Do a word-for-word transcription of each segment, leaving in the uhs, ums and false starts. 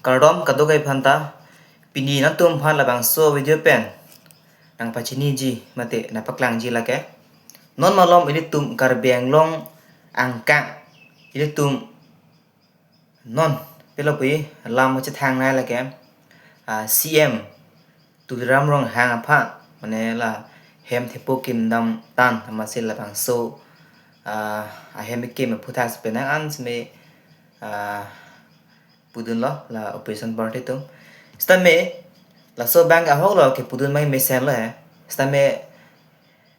Kardom kadokave aphanta, pini nangtum aphan labangso video pen nangpachiniji mate nangpaklangji lake. Non malom ilitum Karbi Anglong angkang, ilitum non pilo pu lam chethang nai lake, ah, C M Tuliram Ronghang aphan, mane la hem thepo kim damtang, amatsi labangso, ah, ahem kim aphuthak si penang an seme, ah, pudunlo la opposition party atum. Sitame laso abang ahoklo kepudun abang mesenlo he. Sitame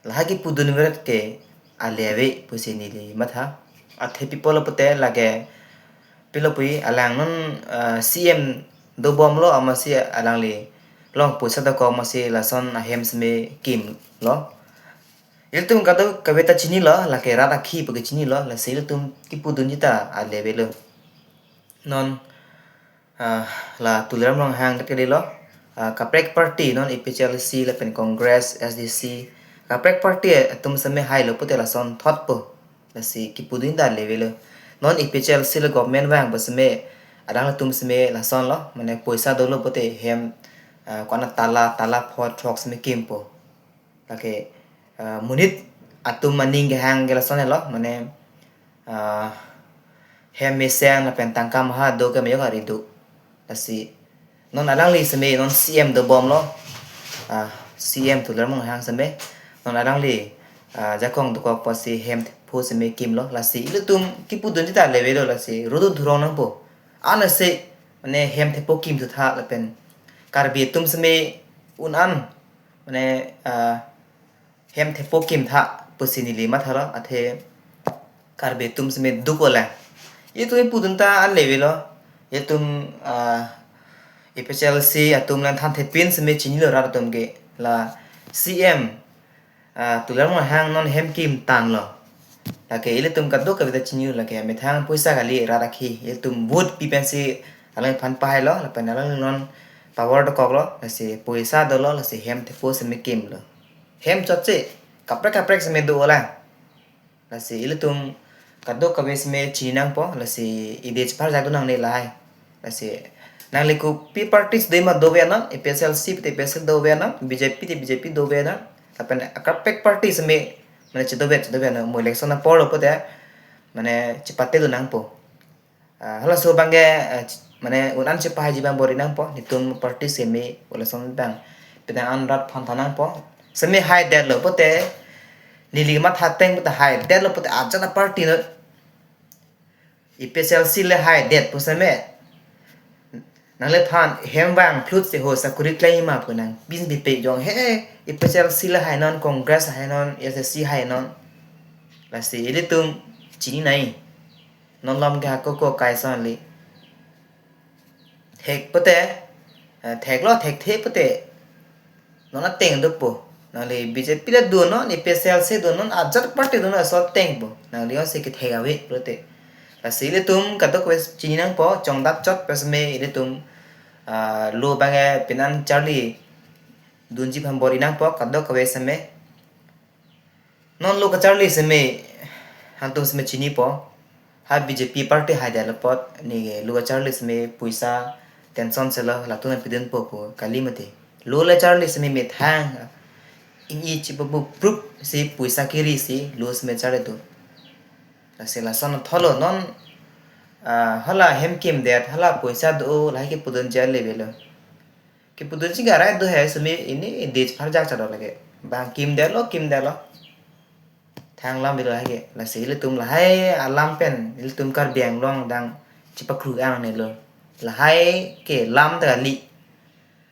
lahai kepudun veret ke ale ave pusi neli matha. Athe pi apotlo pute lake pilo pu alang non, ah, C M dobomlo, amatsi alangli along poisa dokok, amatsi lason ahem seme kimlo. Ilitum kadokave ta chinilo, lake rat akhei pu ke chinilo, lasi ilitum kepudunji ta ale avelo. Non, ah, la Tuliram Ronghang kat kalilo, ah, kaprek party non A P H L C lapen Congress, S D C, kaprek party atum seme hailo pute lason thotpo. Lasi kepudun ta ale avelo. Non A P H L C le government vangpo seme, alanglitum seme lasonlo, mane poisa dolo pute hem, ah, kona tala, tala pho throk seme kimpo. Lake, ah, monit atum aning kehang ke lason helo, mane, ah, hem mesen lapen tangka maha do ke majok ari do. Lasi non alangli seme non C M dobomlo, ah, C M Tuliram Ronghang seme, non alangli, ah, jakong dokok pusi hem thepo seme kimlo. Lasi ilitum kepudunji ta ale avelo, lasi rodun thurong nangpo. Anase mane hem thepo kim thutha lapen Karbi atum seme un an mane, ah, hem thepo kimtha pusi neli mathalo, athe Karbi atum seme duk ole. Itum kepudun ta ale avelo, itum, ah, A P H L C atum lang than thepin seme chinilo rat atum ke, la C M, ah, Tuliram Ronghang non hem kimtanglo. Lake ilitum kadokave ta chinilo, lake methang poisa kali, rat akhei, ilitum vote pi pensi alangphan pahailo, lapen alang non power dokoklo, lasi poisa dolo, lasi hem thepo seme kimlo. Hem chotche, kaprek kaprek seme do ola. Lasi ilitum kadokave seme chini nangpo, lasi ide chepharjak do nangne lahai. Lasi nangli kopi party si dema dove non, A P H L C te A P H L C dove non, B J P te B J P dove non, lapen kaprek party seme mane chedove chedove non, mo election aporlo pute mane chepate do nangpo. Ah, halaso abang ke, ah, ch-, mane un an chepahaiji abang bor-i nangpo, netum party seme, ulason abang, penang an rat aphan than nangpo. Seme haidetlo pute, neli matha ateng pute haidetlo pute, ajat a party non, A P H L C le haidet pu seme. Nangliphan hem vang phlut si ho sakuri klem ma pu nang, bin bipe jong he, A P H L C le hai non, Congress hai non, S D C hai non. Lasi ilitum chini nai. Non lom ke hako ko kai son li. Thek pute, eh, theklo thekthe pute. Non ateng dopo. Nangli B J P le do non, A P H L C do non, ajat party do non, aso ateng po. Nangli onsi kethek ave pute. Lasi ilitum kadokave chini nangpo, chongdap chot pu seme ilitum, ah, lo abang ke penang charli dunji aphan bor-i nangpo, kadokave seme. Non lo kacharli seme, hangtum seme chinipo. Ha B J P party haidetlo apot, ne lo kacharli seme poisa tension selo, latum nangpidunpo pu kali mati. Lo le charli seme methang, ingni chipabu proof si poisa kiri si lo seme charli do. Lasi lason thotlo non, ah, hala hem kimdet, hala poisa do, lahai kepudunji ale avelo. Kepudunji garai do he seme, ini ide chepharjak chado lake. Bang kimdetlo, kimdetlo. Thang lam bilo lake. Lasi ilitum lahai alam pen, ilitum Karbi Anglong adang chepakru ang nelo. Lahai ke lam ta kali.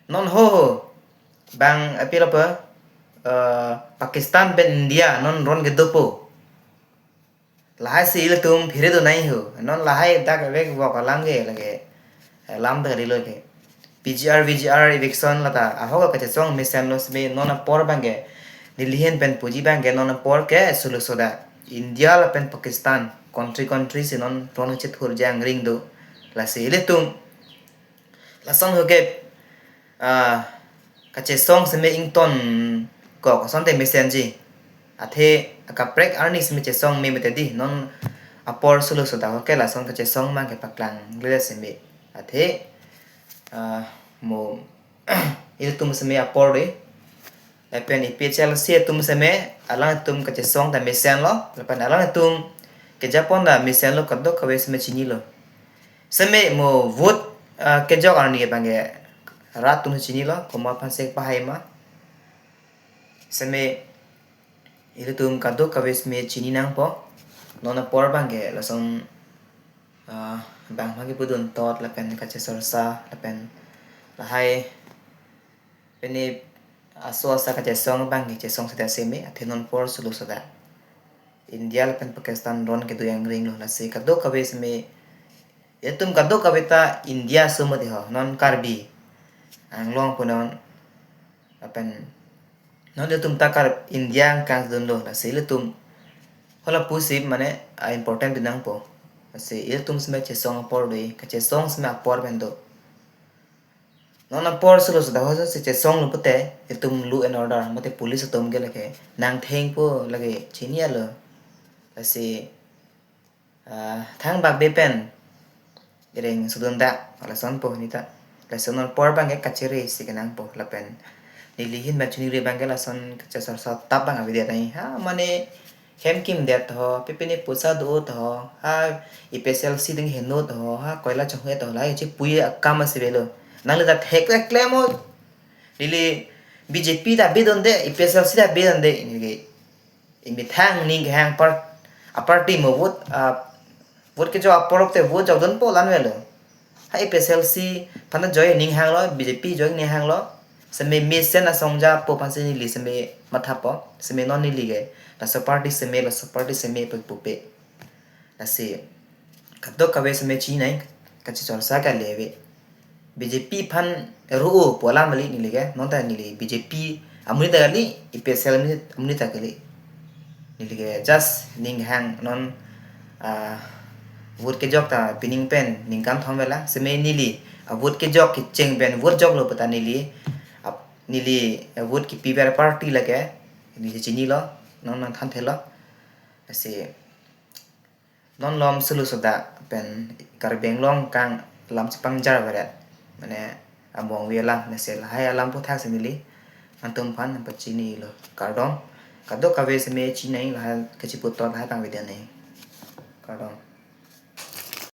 Non ho ho. Bang apilo pe, eh, Pakistan pen India non ron kedopo. Lahai si ilitum phire do nai ho. Non lahai dak vek vok alam ke lake, eh, lam ta kalilo ke. P G R, V G R eviction lata ahok kachesong mesenlo seme non apor abang ke. Neli ahin pen puji abang ke non apor ke solo soda. India lapen Pakistan country country si non ron kachethur jangring do. Lasi ilitum lason ho ke, ah, kachesong seme ington kok asonte mesenji. Athe akaprek arni seme chesong me mete di, non apor solo soda ho ke lason kachesong abang ke paklang lele seme. Athe Ah, mo ilitum seme apor dei. Lapen A P H L C atum seme alangtum kachesong ta mesenlo. Lapen alangtum kejapon ta mesenlo, kadokave seme chinilo. Seme mo vote, ah, kejok arni abangke rat atum chinilo, komat aphan si pahai ma. Seme ilitum kadokave seme chini nangpo. Non apor abangke lason, ah, bang abangke pudun tot lapen kachechorsa lapen lahai pini aso asa kachesong abangke chesong seta seme, athe non apor solo seta India lapen Pakistan ron kedo angring lo. Lasi kadokave seme, ilitum kadokave ta India aso mati ho, non Karbi Anglong punon, lapen non ilitum ta Kar India angkang dunlo. Lasi ilitum hala pusip mane, ah, important dun nangpo. Lasi ilitum seme chesong apor dei, kachesong seme apor pen do. Non apor solo seta ho si chesonglo pute, ilitum law and order mate police atum ke lake nangthengpo, lake chini alo. Lasi, ah, thangbak be pen ireng sudun ta, lasonpo neta. Lason non apor abangke kachere si kenangpo lapen neli ahin pen chinire abangke lason kachesor sotap abang avedet nai. Ha mane hem kimdet ho, pipini poisa do-o ho, ha A P H L C ding heno ho, ha koila chonghe ho, lahai chipui akam si avelo. Nangli ta thek le klem o. Neli B J P ta bidunde, A P H L C ta bidunde, neli ke imethang ning kehang part, a party mo vote, a vote kejok apor te vote jokdunpo, la-an avelo. Ha A P H L C aphan ta joi ning hanglo, B J P joi ning hanglo. Seme mesen asong japo aphan si neli seme mathapo. Seme non neli ke laso party seme, laso party seme pu pupe. Lasi kadokave seme chinai, kachechorsa kali ave. B J P aphan ro-o pu alam kali neli ke, non ta neli B J P amonit ta kali, A P H L C amonit, amonit ta kali. Neli ke just ning hang non, ah, vote kejok ta pining pen ningkan thom avelo. Seme neli, ah, vote kejok kecheng pen vote joklo puta neli, ah, neli, ah, vote kepi ber party lake neli chinilo, non nangthanthelo. Lasi non malom solo seta pen Karbi Anglong angkang alam chepangjar averet. Mane among ave alam, lasi lahai alam aphuthak si neli nangtum aphan nangpachinilo. Kardom. Kadokave seme chinai, lahai kachipu tot lahai tang avedet nai. Kardom.